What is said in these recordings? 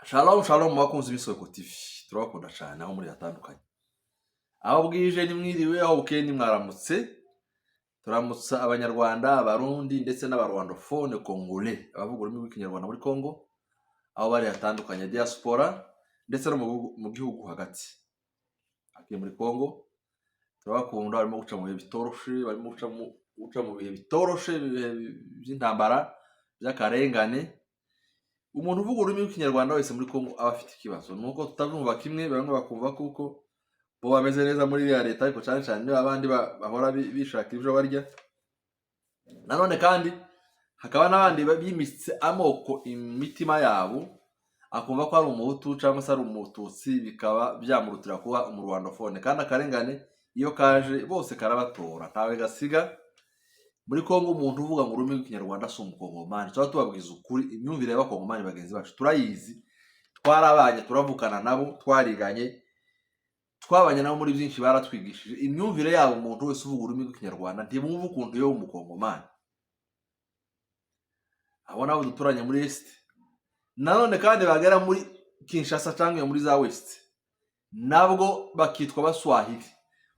Shalom shalom bakunzi b'Isoko TV, turabakunda cyane aho muri hatandukanye. Aho bwije ni mwiriwe, aho bukeye ni mwaramutse. Turamutsa Abanyarwanda, Abarundi ndetse n'Abarwandophone Congolais, abavuga ururimi rw'Ikinyarwanda muri Congo, aho bari hatandukanye, diaspora ndetse no mu gihugu hagati. Akiye muri Congo turabakunda, barimo guca mu bihe bitoroshe, barimo guca mu bihe bitoroshe, ibihe by'intambara, by'akarengane. Umuntu uvuga ururimi rw'Ikinyarwanda wese muri Congo aba afite ikibazo. Nuko tutabyumva kimwe, bamwe bakumva kuko bo bameze neza muri iriya leta, ariko cyane cyane niba abandi bahora bishakira ibyo barya. Nanone kandi hakaba n'abandi bimitse amoko imitima yabo, akumva ko ari Umuhutu cyangwa se ari Umututsi, bikaba byamurutira kuba Umurwandophone. Kandi akarengane iyo kaje bose karabatora, ntawe gasiga. Muri Kongo umuntu uvuga ngo ururimi rw'Ikinyarwanda si Umukongomani. Tuba tubabwiza ukuri, imyumvire y'Abakongomani bagenzi bacu turayizi, twarabanye, turavukana nabo, twariganye, twabanye nabo muri byinshi, baratwigishije. Imyumvire yabo, umuntu wese uvuga ururimi rw'Ikinyarwanda ntibumva ukuntu yo Umukongomani. Abo nabo duturanye muri Est. Nanone kandi bagera muri Kinshasa cyangwa muri za West, nabwo bakitwa Abaswahili.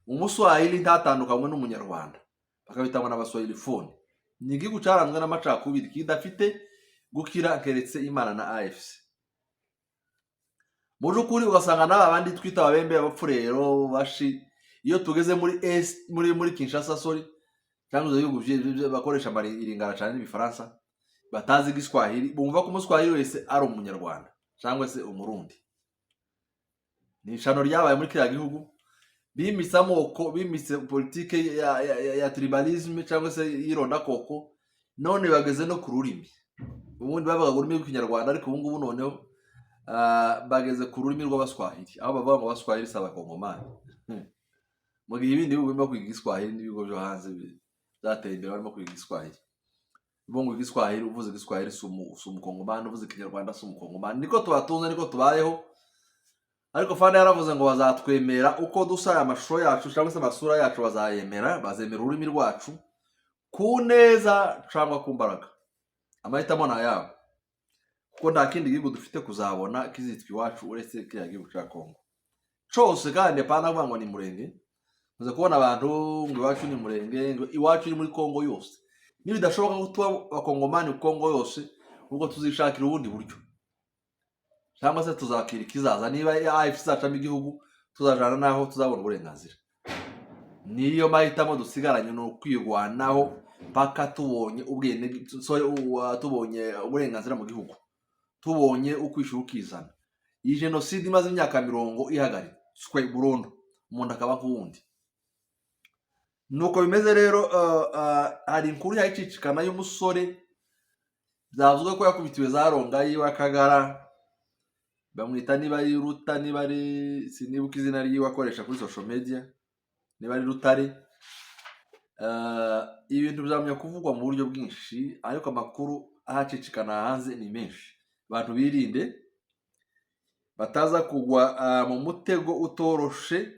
Umuswahili ntatandukanywe n'Umunyarwanda, bakabita ngo n'Abaswahiliphone. Ni igihugu cyaranzwe n'amacakubiri kidafite gukira keretse Imana na AFC. Mu by'ukuri ugasanga n'aba bandi twita Ababembe, Abapfurero, Bashi, iyo tugeze muri Est, muri Kinshasa, sorry, cyangwa ibyo bihugu bakoresha iringara cyane n'Ibifaransa, batazi Igiswahili, bumva ko Umuswahili wese ari Umunyarwanda cyangwa se Umurundi. Ni ishano ryabaye muri kiriya gihugu. Bimitse amoko, bimitse politike ya tribalisme cyangwa se y'irondakoko, none bageze no ku rurimi. Ubundi bavugaga ururimi rw'Ikinyarwanda, ariko ubu ngubu noneho bageze ku rurimi rw'Abaswahili, aho bavuga ngo Abaswahili si Abakongomani, mu gihe ibindi bihugu birimo kwiga Igiswahili n'ibigo byo hanze byateye imbere barimo kwiga Igiswahili. Uvuga ngo Igiswahili, uvuze Igiswahili si Umukongomani, uvuze Ikinyarwanda si Umukongomani. Niko tubatunze, niko tubayeho. Ariko Fande yaravuze ngo bazatwemera uko dusa, aya mashusho yacu cyangwa se amasura yacu bazayemera, bazemera ururimi rwacu ku neza cyangwa ku mbaraga. Amahitamo ni ayabo, kuko nta kindi gihugu dufite kuzabona kizitwa iwacu uretse kiriya gihugu cya Kongo cyose. Kandi apana kuvuga ngo ni Murenge. Muze kubona abantu ngo iwacu ni Murenge, ngo iwacu ni muri Kongo yose. Nibidashoboka ko tuba Abakongomani Kongo yose, ubwo tuzishakira ubundi buryo cyangwa se tuzakira ikizaza. Niba AFC izacamo igihugu, tuzajana n'aho tuzabona uburenganzira. Niyo mahitamo dusigaranye, ni ukwirwanaho mpaka tubonye ubwene, sorry, tubonye uburenganzira mu gihugu, tubonye ukwishyura ukizana. Iyi jenoside imaze imyaka 40 ihagaritswe burundu, umuntu akaba nk'uwundi. Nuko bimeze rero. Hari inkuru yayicicikana y'umusore byavuzwe ko yakubitiwe za Rongayi w'Akagara, bamwita niba ari Ruta, niba ari, sinibuka izina ryiwe akoresha kuri social media, niba ari Rutare. Ibintu byamye kuvugwa mu buryo bwinshi, ariko amakuru ahacicikana hanze ni menshi. Abantu birinde bataza kugwa mu mutego utoroshe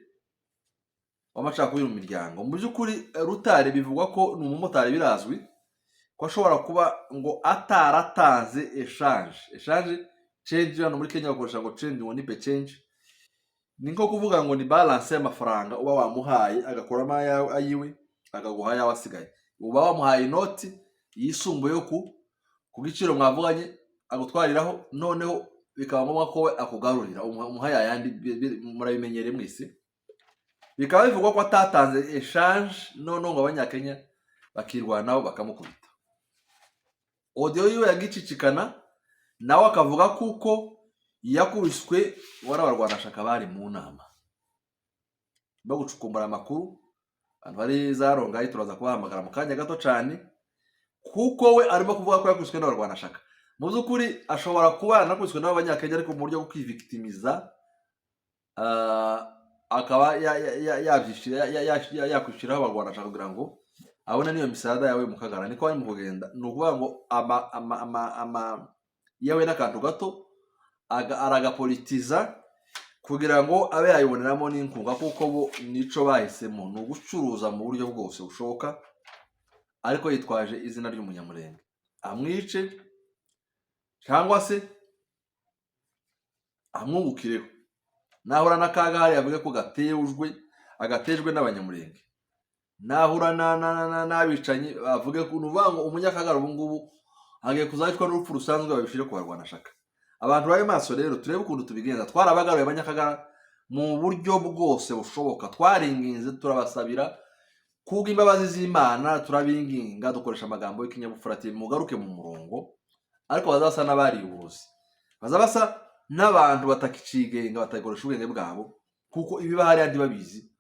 w'amacakubiri mu miryango. Mu by'ukuri Rutare bivugwa ko ni umumotari, birazwi ko ashobora kuba ngo ataratanze échange. Échange, change, hano muri Kenya bakoresha ngo change, ngo nipe change, ni nko kuvuga ngo ni balance y'amafaranga uba wamuhaye, agakuramo ayiwe, akaguha ayawe asigaye. Uba wamuhaye inoti yisumbuye ku giciro mwavuganye agutwariraho, noneho bikaba ngombwa ko we akugarurira, umuha yayandi. Murabimenyereye mwese. Bikaba bivugwa ko atatanze échange, noneho ngo Abanyakenya bakirwanaho bakamukubita. Audio yiwe yagicicikana, nawe akavuga kuko yakubiswe wari abarwanashyaka bari mu nama bagucukumbura amakuru. Abantu bari za Rongayi turaza kubahamagara mu kanya gato cyane, kuko we arimo kuvuga ko yakubiswe n'abarwanashyaka. Mu by'ukuri ashobora kuba yaranakubiswe n'Abanyakenya, ariko mu buryo bwo kwivictimiza, akaba yakwishyiraho abarwanashyaka kugira ngo abone n'iyo misada yawe mu Kagara. Niko barimo kugenda. Ni ukuvuga ngo ama ama ama ama yawe n'akantu gato aragapolitiza kugira ngo abe yayiboneramo n'inkunga, kuko bo nico bahisemo, ni ugucuruza mu buryo bwose bushoboka, ariko yitwaje izina ry'Umunyamurenge, amwice cyangwa se. Amwungukireho nahura n'akaga hariya avuge ko gatejwe, agatejwe n'Abanyamurenge. Nahura n'abicanyi avuge ko, ni ukuvuga ngo Umunyakagara ubu ngubu agiye kuzahitwa n'urupfu rusanzwe, babishyire ku barwanashaka. Abantu babe maso rero, turebe ukuntu tubigenza. Twarabagaruye Abanyakagara mu buryo bwose bushoboka, twaringinze, turabasabira kubw'imbabazi z'Imana, turabinginga, dukoresha amagambo y'ikinyabupfura ati mugaruke mu murongo. Ariko bazasa n'abariye uburozi, baza basa n'abantu batakicigenga, batakoresha ubwenge bwabo, kuko ibiba hariya ntibabizi,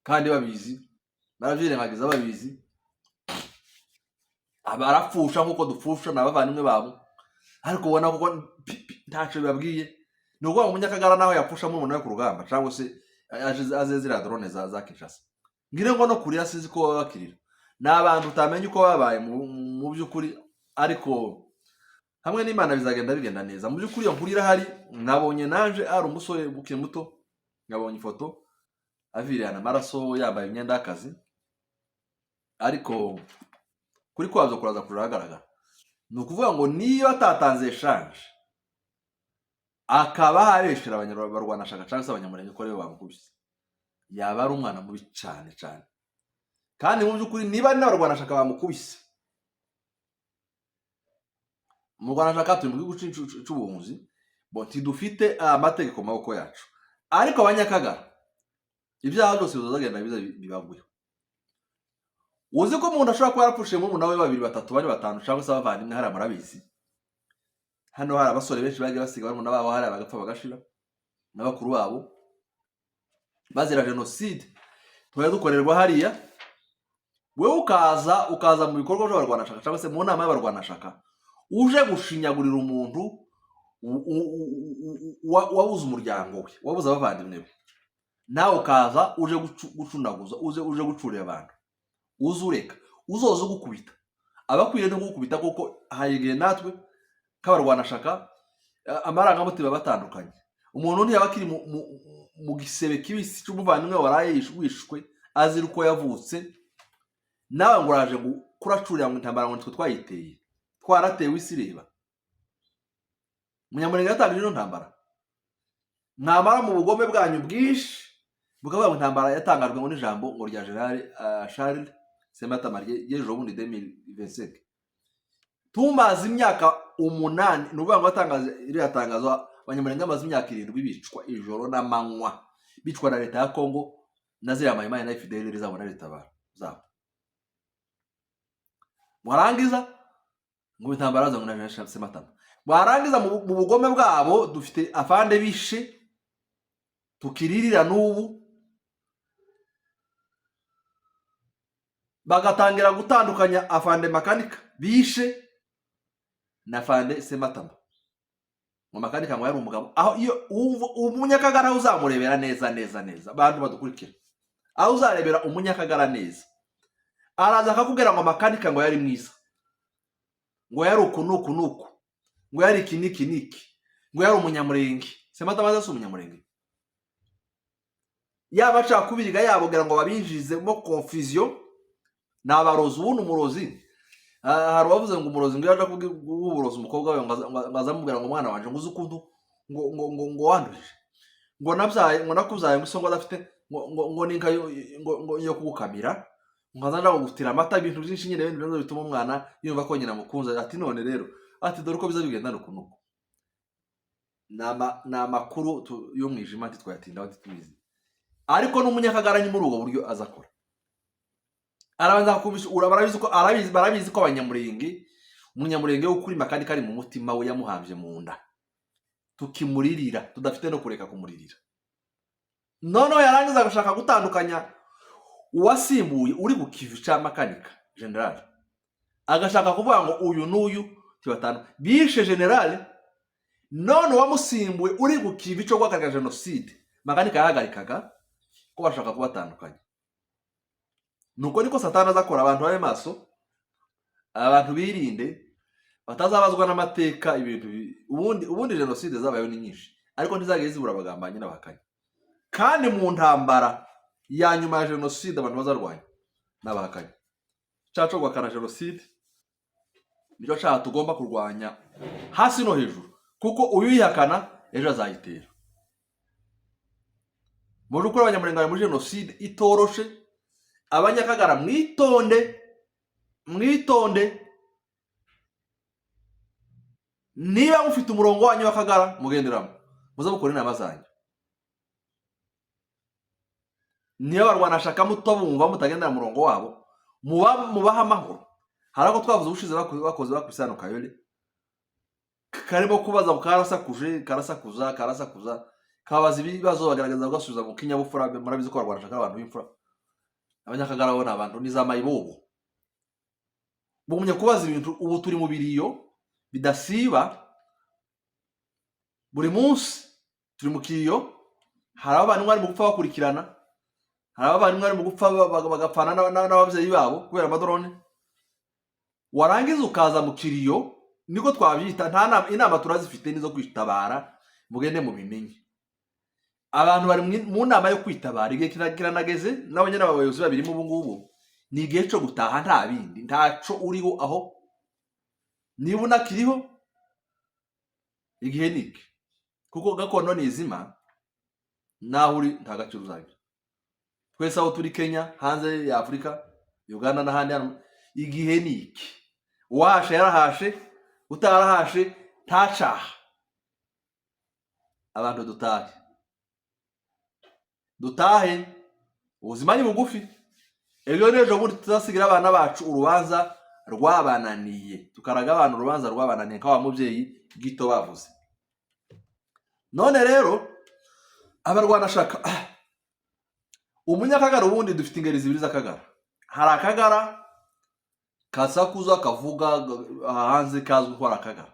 kandi babizi barabyirengagiza. Babizi barapfusha nk'uko dupfusha, ni abavandimwe babo, ariko ubona kuko ntacyo bibabwiye. Ni ukuvuga ngo Umunyakagara nawe yapfusha murumuna we ku rugamba, cyangwa se aze ziriya drone za Kinshasa, ngire ngo no kurira sinzi ko baba bakirira. Ni abantu utamenya uko babaye mu by'ukuri, ariko hamwe n'Imana bizagenda bigenda neza. Mu by'ukuri iyo nkuru irahari. Nabonye naje ari umusore ukiri muto, nkabonye ifoto avirana amaraso, yambaye imyenda y'akazi, ariko kuri kwabyo kuraza kuragaragara. Ni ukuvuga ngo niba atatanze échange, akaba abeshera abanyarwanda cyangwa se Abanyamurenge ko aribo bamukubise, yaba ari umwana mubi cyane cyane. Kandi mu by'ukuri niba ari n'abarwanashaka bamukubise, mu Rwanda turi mu gihugu c'ubuhunzi, bo ntidufite amategeko mu maboko yacu, ariko Abanyakagara ibyaha byose bizagenda biza bibagweho. Uzi ko umuntu ashobora kuba yarapfushije murumuna we, babiri, batatu, bane, batanu, cyangwa se abavandimwe hariya? Murabizi, hano hari abasore benshi bagiye basiga barumuna babo hariya, bagapfa bagashira na bakuru babo, bazira jenoside twari dukorerwa hariya. Wowe ukaza mu bikorwa by'abarwanashaka cyangwa se mu nama y'abarwanashaka, uje gushinyagurira umuntu wabuze umuryango we, wabuze abavandimwe be, nawe ukaza uje gucunaguza, uje gucurira abantu, uze ureka uzoza ugukubita, abakwiye no kugukubita, kuko hari igihe natwe nk'abarwanashaka amarangamutima batandukanye. Umuntu ntiyaba akiri mu gisebe kibisi cy'umuvandimwe waraye wishwe azira uko yavutse, nawe ngo uraje ngo kuracurira ngo intambara, ngo nitwe twayiteye, twaratewe isi ireba. Umunyamurenge yatangije ino ntambara? Mwamara mu bugome bwanyu bwinshi bukavuga ngo intambara yatangajwe ngo n'ijambo ngo rya General Charles Sematama ry'ejo bundi 2025. Tumaze imyaka 8, ni ukuvuga ngo atangaza iriya tangazo, Abanyamurenge bamaze imyaka 7 bicwa ijoro n'amanywa, bicwa na leta ya Kongo na ziriya Mayimayi na FDLR zabo na leta zabo. Warangiza ngo intambara ngo na General Sematama, warangiza mu bugome bwabo dufite afande bishe tukiririra n'ubu, bagatangira gutandukanya afande Makanika bishe na afande Sematama, ngo Makanika ngo yari umugabo. Aho iyo Umunyakagara aho uzamurebera neza neza neza, abantu badukurikira, aho uzarebera Umunyakagara neza, araza akakubwira ngo Makanika ngo yari mwiza, ngo yari uku n'uku n'uku, ngo yari iki n'iki n'iki, ngo yari Umunyamurenge. Sematama si Umunyamurenge? Yaba acakubiriga yababwira ngo babinjizemo confusion, ni abarozi. Ubundi umurozi, hari uwavuze ngo umurozi ngo iyo aje guha uburozi umukobwa we, ngo azamubwira ngo umwana wanje, ngo uzi ukuntu ngo wanduje, ngo nabyaye, ngo nakubyaye, ngo ngo adafite ngo n'inka ngo yo kugukamira, ngo aza gutira amata, ibintu byinshi nyine, ibintu byiza bituma umwana yumva ko nyina amukunze. Ati none rero, ati dore uko biza bigenda nuku nuku. Ni amakuru y'umwijima, ntitwayatindaho, ntitubizi. Ariko n'Umunyakagara ni muri ubwo buryo aza akora, arabanza akakubisha barabizi ko arabizi, barabizi ko Abanyamurenge, Umunyamurenge w'ukuri kandi kari mu mutima we yamuhambye mu nda, tukimuririra, tudafite no kureka kumuririra. Noneho yarangiza agashaka gutandukanya uwasimbuye uri ku kivi ca Makanika general, agashaka kuvuga ngo uyu n'uyu tibatanu bishe general, none uwamusimbuye uri ku kivi cyo guhagarika jenoside Makanika yahagarikaga, ko bashaka kubatandukanya. Nuko niko Satani azakora. Abantu babe maso, abantu birinde batazabazwa n'amateka ibintu ubundi jenoside zabayeho ni nyinshi, ariko ntizagiye zibura abagambanyi n'abahakanyi. Kandi mu ntambara ya nyuma ya jenoside abantu bazarwanya n'abahakanyi. Cyaha cyo guhakana jenoside nicyo cyaha tugomba kurwanya hasi no hejuru, kuko uyihakana Ejo azayitera. Mu by'ukuri, Abanyamurenge bari muri jenoside itoroshe. Abanyakagara, mwitonde, mwitonde. Niba mufite umurongo wanyu w'Akagara mugenderamo, muze mukora inama zanyu. Niba abarwanashaka mutabumva, mutagendera mu murongo wabo, mubahe amahoro. Hari ako twavuze ubushize bakoze bakubise hano Kayole, karimo kubaza ngo karasakuje, karasakuza, karasakuza, kabaza ibibazo, bagaragaza kugasubiza mu kinyabupfura. Murabizi ko abarwanashaka ari abantu b'imfura. Abanyakagara bo ni abantu ni za mayibobo, bugumye kubaza ibintu. Ubu turi mu biriyo bidasiba, buri munsi turi mu kiriyo. Hari abavandimwe bari mu gupfa bakurikirana, hari abavandimwe bari mu gupfa bagapfana n'ababyeyi babo kubera amadrone. Warangiza ukaza mu kiriyo, niko twabyita. Nta nama, inama turazifite nizo kwitabara, mugende mubimenye. Abantu bari mu nama yo kwitabara. Igihe kiranageze, nabo nyine abayobozi babirimo ubu ngubu. Ni igihe cyo gutaha, nta bindi, ntaco uriho aho. Niba unakiriho, igihe ni iki, kuko gakondo ni izima, naho uri nta gaciro uzagira. Twese aho turi, Kenya, hanze ya Afurika, Uganda n'ahandi hano, igihe ni iki. Uwahashe yarahashe, utarahashe ntacaha. Abantu dutahe, dutahe, ubuzima ni bugufi. Ejo n'ejo bundi tuzasigira abana bacu urubanza rwabananiye, tukaraga abana urubanza rwabananiye, nka wa mubyeyi gito bavuze. None rero abarwanashaka, umunyakagara, ubundi dufite ingeri zibiri z'Akagara. Hari Akagara kasakuza, kavuga hanze, kazwi ko ari Akagara.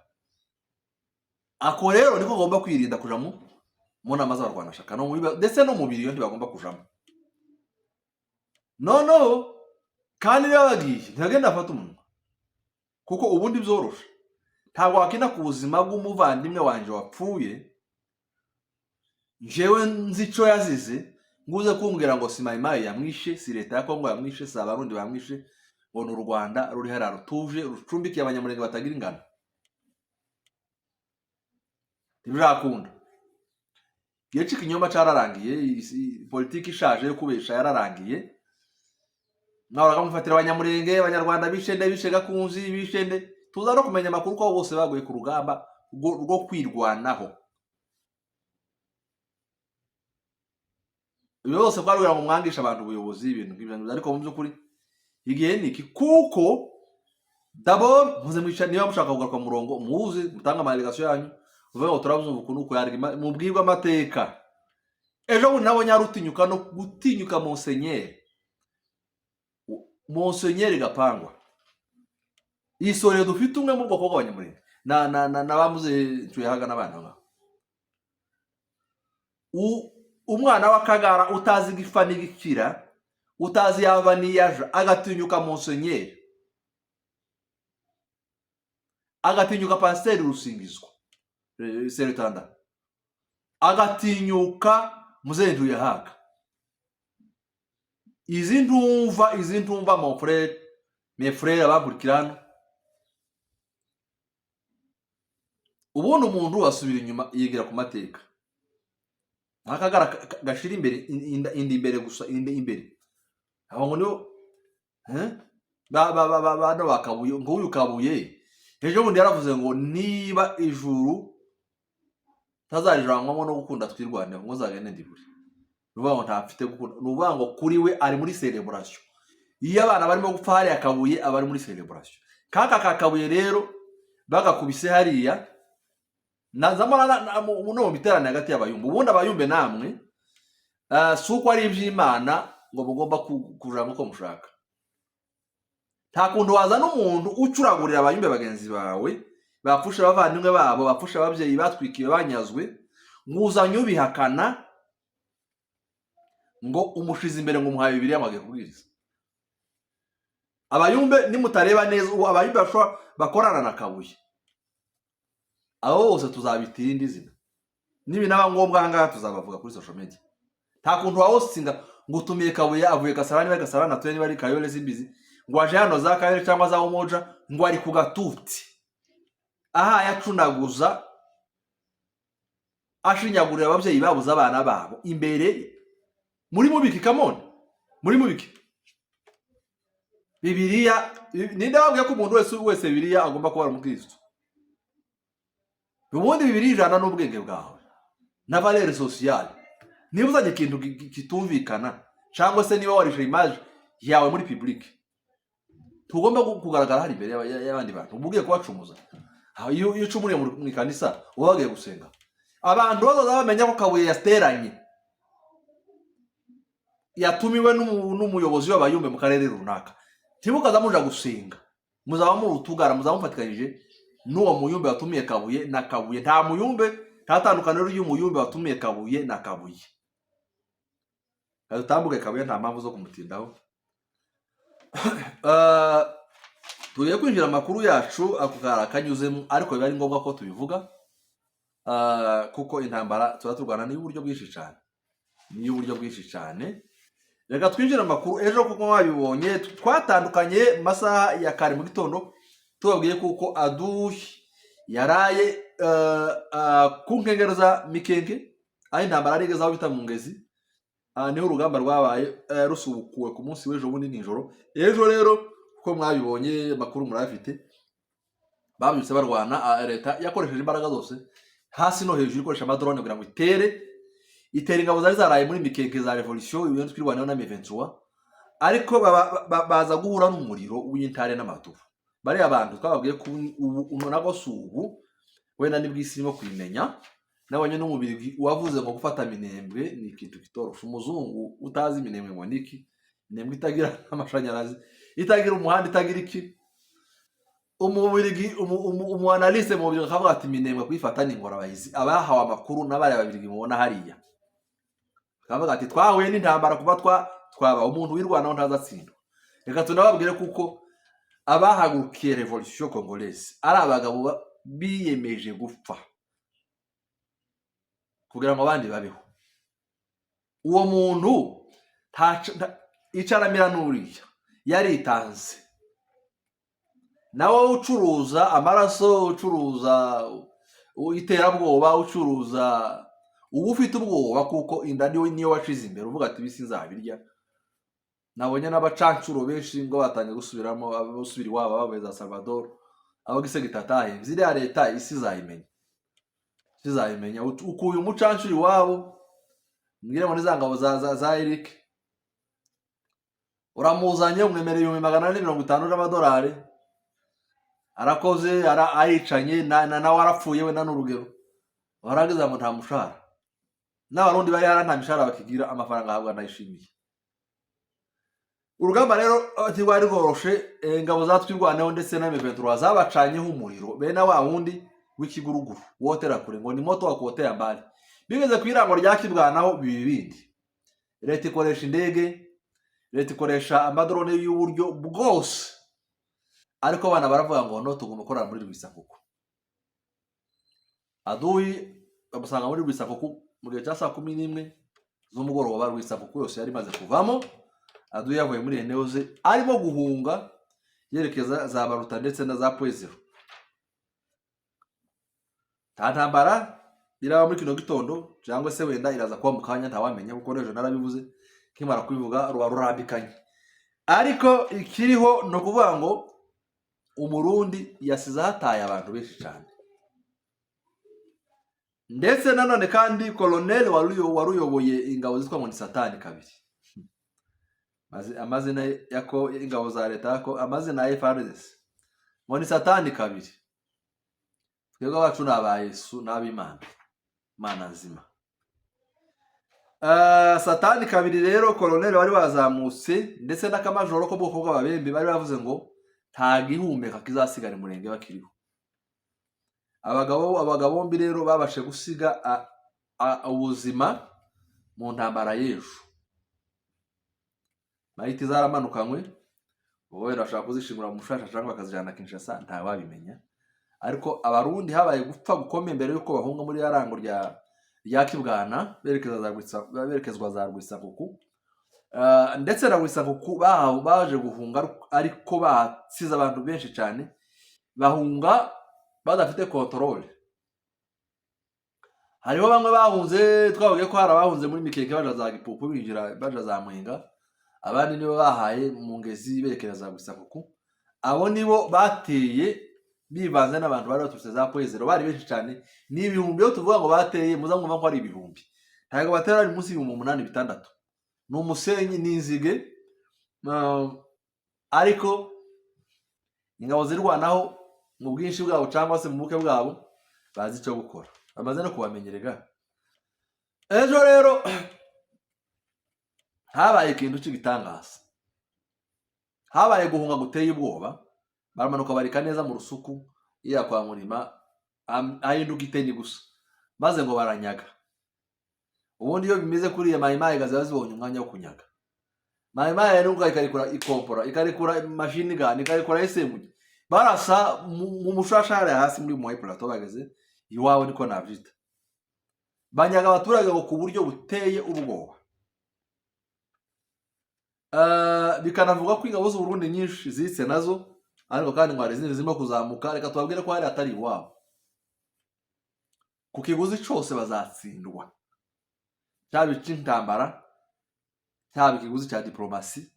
Ako rero niko ugomba kwirinda kuja mu nama z'abarwanashaka no ndetse no mu biriyo ntibagomba kujamo. Noneho kandi niba bagiye, ntibagenda bafata umunwa, kuko ubundi byoroshe. Ntabwo wakina ku buzima bw'umuvandimwe wanje wapfuye, njyewe nzi ico yazize, nguze kumbwira ngo si Mayimayi yamwishe, si leta ya Kongo yamwishe, si Abarundi bamwishe, ngo ni u Rwanda ruri hariya rutuje, rucumbikiye Abanyamurenge batagira ingano. Ntibirakunda. Igihe c'ikinyoma cararangiye, politiki ishaje yo kubesha yararangiye. Mwahoraga mufatira Abanyamurenge, Abanyarwanda bishe nde, bishe Gakunzi, bishe nde? Tuza no kumenya amakuru ko bose baguye ku rugamba rwo kwirwanaho. Ibyo byose kwari ngo mwangishe abantu ubuyobozi, ibintu nk'ibyo. Ariko mu by'ukuri igihe ni iki, kuko d'abord muze mwica. Niba mushaka kugaruka mu murongo, muze mutange amalegasiyo yanyu, muvuge ngo turabyumva ukuntu uko yarima, mubwirwe amateka. Ejo bundi nabonye hari utinyuka no gutinyuka Monsenyeri Gapangwa. Iyi sorero dufite umwe mu bwoko bw'Abanyamurenge na bamuze Ntuyahaga n'abana nk'aho. Umwana w'Akagara utazi igifa n'igikira, utazi yava n'iyaja, agatinyuka Monsenyeri, agatinyuka Pasiteri Rusingizwa Serutanda, agatinyuka Muzehe Ntuyahaga. Izi ntumva, izi ntumva, mon frère, mes frères abankurikira hano. Ubundi umuntu asubira inyuma yigira ku mateka. Akagara gashira imbere inda imbere gusa, inda imbere. Abo ngo nibo ba ba ba ba bano bakabuye, ngo uyu Kabuye ejo bundi yaravuze ngo niba ijuru tazarijanwamo no gukunda Twirwaneho, ngo zagende ndibure. Ni ukuvuga ngo ntafite gukunda, ni ukuvuga ngo kuri we ari muri celebration. Iyo abana barimo gupfa hariya, Kabuye aba ari muri celebration. Kaka ka Kabuye rero bagakubise hariya nazamo no mu biterane hagati y'Abayumbe. Ubundi Abayumbe namwe, si uko ari iby'Imana ngo mugomba kuja uko mushaka. Nta kuntu wazana umuntu ucuragurira Abayumbe bagenzi bawe bapfusha abavandimwe babo, bapfusha ababyeyi, batwikiwe, banyazwe, nguzanye ubihakana, ngo umushize imbere, ngo umuhaye Bibiliya, ngo agiye kubwiriza Abayumbe. Nimutareba neza, ubu Abayumbe bashobora bakorana na Kabuye, abo bose tuzabita irindi zina. Nibinaba ngombwa ahangaha tuzabavuga kuri social media. Nta kuntu wawusinga ngo utumiye Kabuye avuye Kasarani, niba ari Kasarani atuye, niba ari Kayole simbizi, ngo aje hano za Kayole cyangwa za Umoja, ngo ari ku gatuti aha yacunaguza. Ashinyagurira ababyeyi babuze abana babo imbere muri mubiki. Come on, muri mubiki. Bibiliya, ninde wabwiye ko umuntu wese wese Bibiliya agomba kuba ari umukristo? Ubundi Bibiliya ijana n'ubwenge bwawe na valeur sociale. Niba uzanye ikintu kitumvikana, cyangwa se niba warishe image yawe muri public, tugomba kugaragara hari imbere y'abandi bantu, uba ugiye kubacumuza. Aho iyo ucumuriye mu ikanisa, uba wagiye gusenga. Abantu bazaza bamenya ko Kabuye yateranye, yatumiwe n'umuyobozi w'abayumbe mu karere runaka, ntimukaza muja gusenga, muzaba mu rutugara, muzaba mufatikanyije n'uwo muyumbe watumiye Kabuye na Kabuye. Nta muyumbe, nta tandukaniro ry'umuyumbe watumiye Kabuye na Kabuye. Dutambuke. Kabuye nta mpamvu zo kumutindaho. Tugiye kwinjira amakuru yacu. Ako kari akanyuzemo, ariko biba ari ngombwa ko tubivuga, kuko intambara tuba turwana ni y'uburyo bwinshi cyane, ni y'uburyo bwinshi cyane. Reka twinjire amakuru. Ejo, kuko mwabibonye, twatandukanye mu masaha ya kare mu gitondo, tubabwiye kuko aduhi yaraye ku nkengero za Mikenke, aho intambara ari igeze, aho bita mu Ngezi. Niho urugamba rwabaye rusubukuwe ku munsi w'ejo bundi nijoro. Ejo rero, kuko mwabibonye, amakuru murayafite, babyutse barwana. Leta yakoresheje imbaraga zose hasi no hejuru, ikoresha amadrone kugira ngo itere, itera ingabo zari zaraye muri Mikenke za révolution, ibintu twirwanaho na M23, ariko baza guhura n'umuriro w'intare n'amatuvu. Bariya bantu twababwiye ko ubu nabwo si ubu, wenda nibwo isi irimo kubimenya. Nabonye n'umubiri wavuze ngo gufata Minembwe ni ikintu kitoroshe. Umuzungu utazi Minembwe ngo niki? Minembwe itagira amashanyarazi, itagira umuhanda, itagira iki. Umubirigi, umu analyste mu Bubirigi akavuga ati: "Minembwe kuyifata ni ingorabahizi." Abahawe amakuru n'abariya Babirigi mubona hariya, akavuga ati: "Twahuye n'intambara kuva twaba umuntu wirwanaho ntazatsindwa." Reka tunababwire kuko abahagurukiye révolution congolaise ari abagabo biyemeje gupfa kugira ngo abandi babeho. Uwo muntu icaramira n'uriya yaritanze. Nawe ucuruza amaraso, ucuruza iterabwoba, ucuruza, uba ufite ubwoba kuko inda niyo washize imbere, uvuga ati: "Ibisi nzabirya." Nabonye n'abacancuro benshi ngo batangiye gusubiramo, gusubira iwabo bavuye za Salvador, abo gisegita atahembye. Iriya leta isi izayimenya, isi izayimenya. Ukuye umucancuro iwabo, mbwire ngo ni za ngabo za Eric, uramuzanye, umwemereye 450,000 by'amadolari, arakoze, aricanye nawe arapfuye wenda n'urugero, warangiza ngo nta mushahara. N'Abarundi bari hariya nta mishahara bakigira, amafaranga ahabwa ndayishimiye. Urugamba rero ntirwari rworoshe. Ingabo za Twirwaneho ndetse na M23 zabacanyeho umuriro bene wa wundi w'ikiguruguru wotera kure, ngo ni moto wakuotea mbali. Bigeze ku irango rya Kibwanaho biba ibindi. Leta ikoresha indege, leta ikoresha amadrone y'uburyo bwose, ariko abana baravuga ngo: "No, tugomba gukorera muri Rwisakuku." Aduyi bamusanga muri Rwisakuku mu gihe cya saa 11 z'umugoroba. Rwisakuku yose yari imaze kuvamo. Aduyi yavuye muri eneo ze, arimo guhunga yerekeza za Baruta ndetse na za Pwezero. Nta ntambara iraba muri kino gitondo, cyangwa se wenda iraza kuba mu kanya, ntawamenya, kuko n'ejo narabivuze, nkimara kubivuga ruba rurambikanye. Ariko ikiriho ni ukuvuga ngo Umurundi yasize ahataye abantu benshi cyane. Ndetse nanone kandi koloneli wari uyoboye ingabo zitwa ngo ni Satani kabiri, amazina yako ingabo za leta yako, amazina ya FARDC ngo ni Satani kabiri. Twebwe abacu ni aba Yesu n'ab'Imana, Imana nzima. Satani kabiri rero, koloneli wari wazamutse, ndetse n'akamajoro ko bwoko bw'Ababembe bari bavuze ngo nta gihumeka kizasigara Umurenge bakiriho. Abagabo bombi rero babashe gusiga ubuzima mu ntambara y'ejo. Mayiti zaramanukanywe, ubwo wenda bashobora kuzishingura mu Mushasha cyangwa bakazijyana Kinshasa, ntawabimenya. Ariko Abarundi habaye gupfa gukomeye mbere y'uko bahunga muri ya rango rya Kibwana, berekeza za Rwitsa, berekezwa za Rwisakuku. Ndetse na Rwisakuku baje guhunga, ariko basize abantu benshi cyane, bahunga badafite contrôle. Hariho bamwe bahunze, twababwiye ko hari abahunze muri Mikenke baja za Gipupu, binjira baja za Mwenga, abandi nibo bahaye mu ngezi berekera za Gusakuku. Abo nibo bateye bivanze n'abantu bari baturutse za Kwezero, bari benshi cyane, ni ibihumbi. Iyo tuvuga ngo bateye, muza mwumva ko ari ibihumbi. Ntabwo batera ari munsi y'8,000, 6,000. Ni umusenyi n'inzige, ariko ingabo zirwanaho mu bwinshi bwabo cyangwa se mu buke bwabo bazi icyo gukora, bamaze no kubamenyerega. Ejo rero habaye ikintu cy'igitangaza, habaye guhunga guteye ubwoba. Baramanuka barika neza mu rusuku iya kwa Murima, ahinduka iteni gusa, maze ngo baranyaga. Ubundi iyo bimeze kuriya, Mayimayi ziba zibonye umwanya wo kunyaga. Mayimayi nubwo ikarekura ikompora, ikarekura machine gun, ikarekura SMG, barasa mu mushashara hasi muri Moyen Plateau, bageze iwabo, niko navyita. Banyaga abaturage ngo ku buryo buteye ubwoba. Bikanavuga ko ingabo z'Uburundi nyinshi zitse nazo, ariko kandi ngo hari izindi zirimo kuzamuka. Reka tubabwire ko hari atari iwabo, ku kiguzi cose bazatsindwa, cyaba icy'intambara, cyaba ikiguzi cya diplomasi,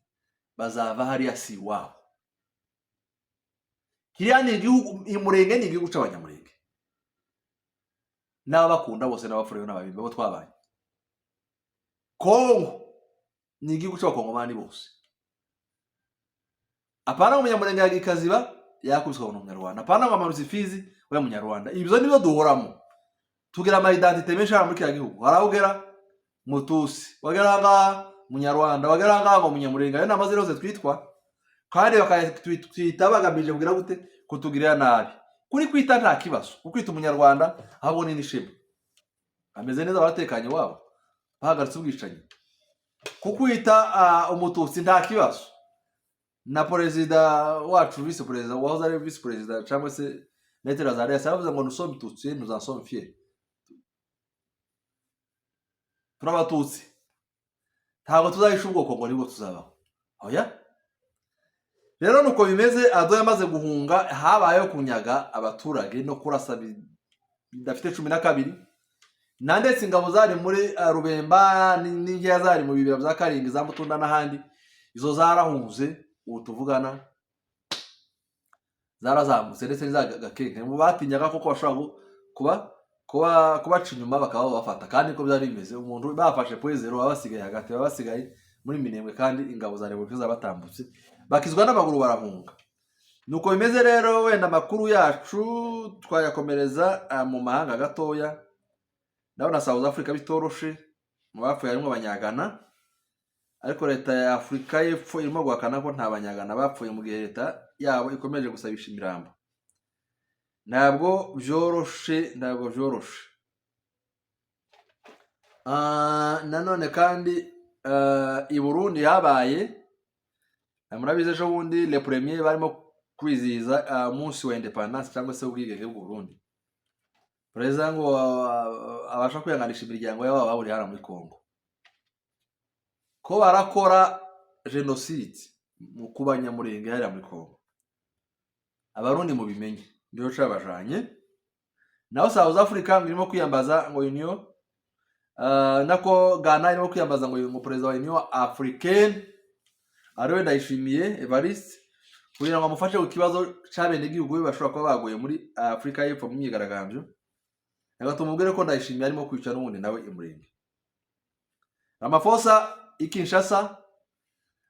bazava hariya, si iwabo. Kiriya ni igihugu, Imurenge ni igihugu c'Abanyamurenge n'ababakunda bose n'abapfureyo n'ababimba bo twabanye. Kongo ni igihugu c'Abakongomani bose. Apana ngo Umunyamurenge yagiye ikaziba yakubiswe ngo ni Umunyarwanda, apana ngo amanutse Ifizi we Munyarwanda. Ibyo nibyo duhoramo, tugira ama identité menshi hano muri kiriya gihugu. Hari aho ugera Mutusi, wagera ngaha Munyarwanda, wagera ngaha ngo Munyamurenge. Ayo ni amazina yose twitwa, kandi bakayatwita bagamije kugira gute? Kutugirira nabi. Kuri kwita nta kibazo, kukwita Umunyarwanda ahubwo ni n'ishema, ameze neza, baratekanye iwabo, bahagaritse ubwicanyi. Kukwita Umututsi nta kibazo. Na perezida wacu, visi perezida, wahoze ari visi perezida, cyangwa se Maître Azarias, yaravuze ngo "Nous sommes Tutsi, nous en sommes fiers." Turi Abatutsi, ntabwo tuzahisha ubwoko ngo nibwo tuzabaho. Oya. Rero nuko bimeze. Ado yamaze guhunga, habayeho kunyaga abaturage no kurasa bidafite 12 na ndetse ingabo zari muri Rubemba n'inkeya zari mu bibira bya Karingi, za Mutunda n'ahandi, izo zarahunze. Ubu tuvugana zarazamutse, ndetse n'iza Gakenke, mu batinyaga koko bashobora kuba kubaca inyuma bakaba babafata. Kandi niko byari bimeze, umuntu bafashe Point Zéro, baba basigaye hagati, baba basigaye muri Minembwe, kandi ingabo za repubulika zabatambutse, bakizwa n'amaguru, barahunga. Nuko bimeze rero. Wenda amakuru yacu twayakomereza mu mahanga gatoya. Ndabona South Africa bitoroshe, mu bapfuye harimo Abanyagana, ariko leta ya Afurika y'Epfo irimo guhakana ko nta Banyagana bapfuye, mu gihe leta yabo ikomeje gusabisha imirambo. Ntabwo byoroshe, ntabwo byoroshe. Nanone kandi i Burundi habaye, murabizi, ejo bundi le premier barimo kwizihiza umunsi wa indépendance cyangwa se ubwigenge bw'u Burundi. Perezida ngo abasha kwihanganisha imiryango y'abo baburiye hano muri Congo, ko barakora jenoside mu kubanyamurenge hariya muri Congo. Abarundi mubimenye, niyo cabajanye. Naho South Africa ngo irimo kwiyambaza ngo Union, nako Ghana irimo kwiyambaza ngo perezida wa Union Africaine ariwe Ndayishimiye Evariste, kugira ngo amufashe ku kibazo c'abenegihugu be bashobora kuba baguye muri Afurika y'Epfo mu myigaragambyo. Reka tumubwire ko Ndayishimiye arimo kwica n'ubundi nawe Imurenge. Ramaphosa i Kinshasa,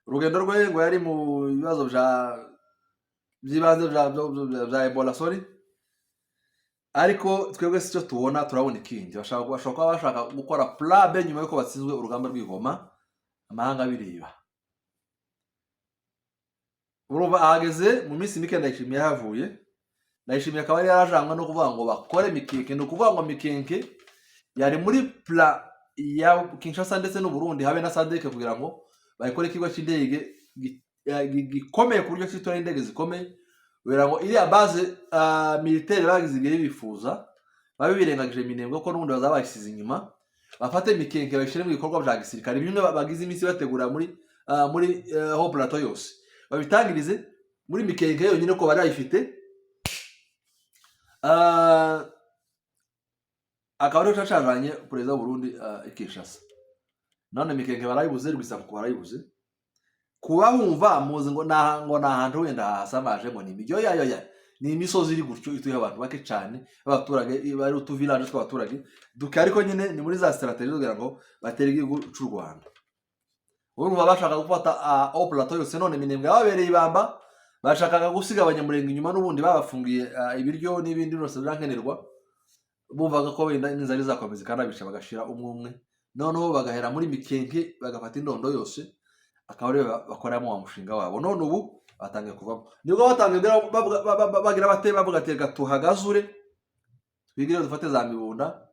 urugendo rwe ngo yari mu bibazo vya by'ibanze vya Ebola, sorry. Ariko twebwe si cyo tubona, turabona ikindi. Bashobora kuba bashaka gukora plan B nyuma y'uko batsinzwe urugamba rw'Igoma, amahanga bireba. Urumva ahageze mu minsi mike Ndayishimiye yahavuye. Ndayishimiye akaba yari yarajanywe no kuvuga ngo bakore Mikenke. Ni ukuvuga ngo Mikenke yari muri plan ya Kinshasa ndetse n'Uburundi habe na SADC, kugira ngo bayikore ikigo cy'indege gikomeye ku buryo cyitora indege zikomeye, kugira ngo iriya base militaire bagize igihe bifuza babe birengagije Minembwe, ko n'ubundi bazaba bayisize inyuma, bafate Mikenke bayishyire mu bikorwa bya gisirikare bimwe bagize iminsi bategura muri Hauts Plateau yose, babitangirize muri Mikenke yonyine ko bari bayifite. Akaba arico cajanye perezida w'Uburundi i Kinshasa. None Mikenke barayibuze, Rwisakuku barayibuze. Kuba bumva muzi ngo ni ahantu wenda hasamaje, ngo ni imijyi. Oya, oya, ni imisozi iri gutyo ituyeho abantu bake cyane b'abaturage, bari utuvillage tw'abaturage duke, ariko nyine ni muri za stratégie kugira ngo batere igihugu cy'u Rwanda. Urumva bashaka gufata hauts plateaux yose. None Minembwe yababereye ibamba, bashakaga gusiga Abanyamurenge inyuma. N'ubundi babafungiye ibiryo n'ibindi byose byankenerwa, bumvaga ko wenda n'inzara izakomeza ikanabica, bagashira umwe umwe. Noneho bagahera muri Mikenke, bagafata indondo yose, akaba ariyo bakoreramo wa mushinga wabo. None ubu batangiye kuvamo, nibwo batangiye bagira bate, bavuga ati: "Reka tuhagazure, twigire dufate za Mibunda,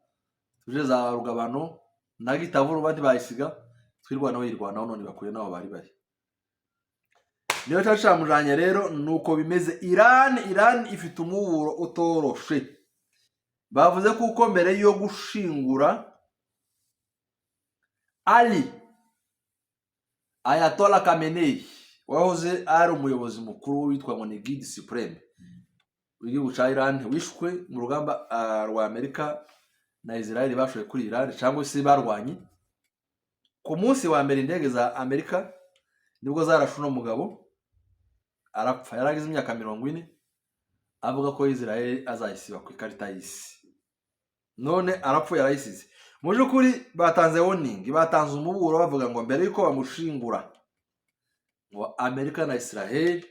tuje za Rugabano na Gitavuru." Bandi bayisiga twirwanaho, yirwanaho. None bakuye n'aho bari bari, niyo cyari camujanye. Rero nuko bimeze. Iran ifite umuburo utoroshe. Bavuze kuko mbere yo gushingura Ali Ayatollah Khamenei, wahoze ari umuyobozi mukuru witwa ngo ni Guide Suprême w'igihugu ca Iran, wishwe mu rugamba rwa Amerika na Israel bashoye kuri Iran, cyangwa se barwanye ku munsi wa mbere. Indege za Amerika nibwo zarashe uno mugabo arapfa. Yaragize imyaka 40, avuga ko Israel azayisiba ku ikarita y'isi. None arapfuye, arayisize. Mu by'ukuri batanze warning, batanze umuburo, bavuga ngo mbere y'uko bamushingura, ngo Amerika na Israel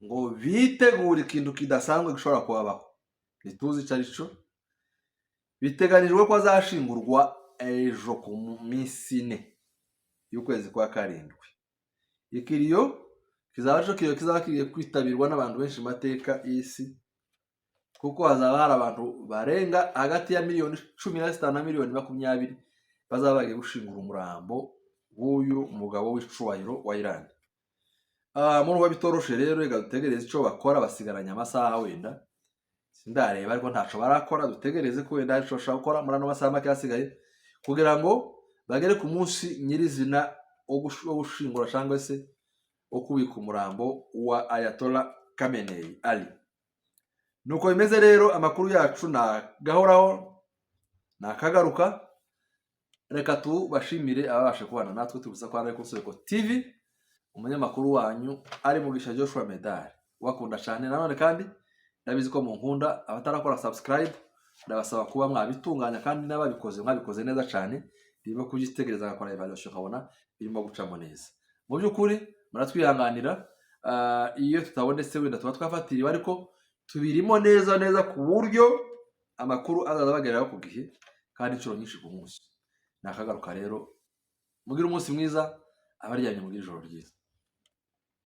ngo bitegure ikintu kidasanzwe gishobora kubabaho, ntituzi icyo ari cyo. Biteganijwe ko azashingurwa ejo ku minsi 4 y'ukwezi kwa karindwi. Ikiriyo kizaba cyo kiriyo kizaba kigiye kwitabirwa n'abantu benshi mu mateka y'isi, kuko hazaba hari abantu barenga hagati ya miliyoni 15 na miliyoni 20 bazaba bagiye gushingura umurambo w'uyu mugabo w'icubahiro wa Iran. Murumva bitoroshe. Rero reka dutegereze icyo bakora. Basigaranye amasaha, wenda sindareba, ariko ntaco barakora. Dutegereze ko wenda hari ico bashobora gukora muri ano masaha make asigaye kugira ngo bagere ku munsi nyirizina wo gushingura cyangwa se wo kubika umurambo wa Ayatollah Khamenei Ali. Nuko bimeze rero, amakuru yacu nagahoraho nakagaruka. Reka tubashimire ababasha kubana natwe. Tubutsa ko ari ku Nseko TV, umunyamakuru wanyu ari Mugisha Joshua Medali, ubakunda cyane. Nanone kandi ndabizi ko munkunda. Abatarakora subscribe, ndabasaba kuba mwabitunganya, kandi n'ababikoze mwabikoze neza cyane. Ndimo kubyitegereza, ngakora evaluation, nkabona birimo gucamo neza. Mu by'ukuri muratwihanganira iyo tutabonetse, wenda tuba twafatiriwe, ariko tubirimo neza neza ku buryo amakuru azaza bageraho ku gihe kandi inshuro nyinshi ku munsi. Nakagaruka rero, mugire umunsi mwiza. Abaryamye mugire ijoro ryiza.